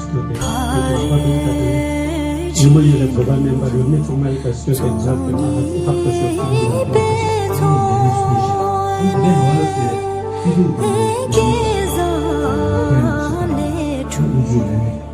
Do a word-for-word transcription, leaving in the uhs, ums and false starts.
སྐྱོད་དེ་ལག་པ་དང་ལྟ་དང་། ཉིན་མོ་ཡུལ་ལ་བོད་པ་སྨན་པ་རིག་གནས་གཙང་མ་ཡིན་པ་སྐྱོད་དེ་མཛད་དེ་མ་ལ་ཐག་ཏུ་ཤོར་ཏེ་ཡིན་ལ་ཐོག་ཏུ་ཤོར་ཏེ་ཡིན་ལ་ཐོག་ཏུ་ཤོར་ཏེ་ཡིན་ལ་ཐོག་ཏུ་ཤོར་ཏེ་ཡིན་ལ་ཐོག་ཏུ་ཤོར་ཏེ།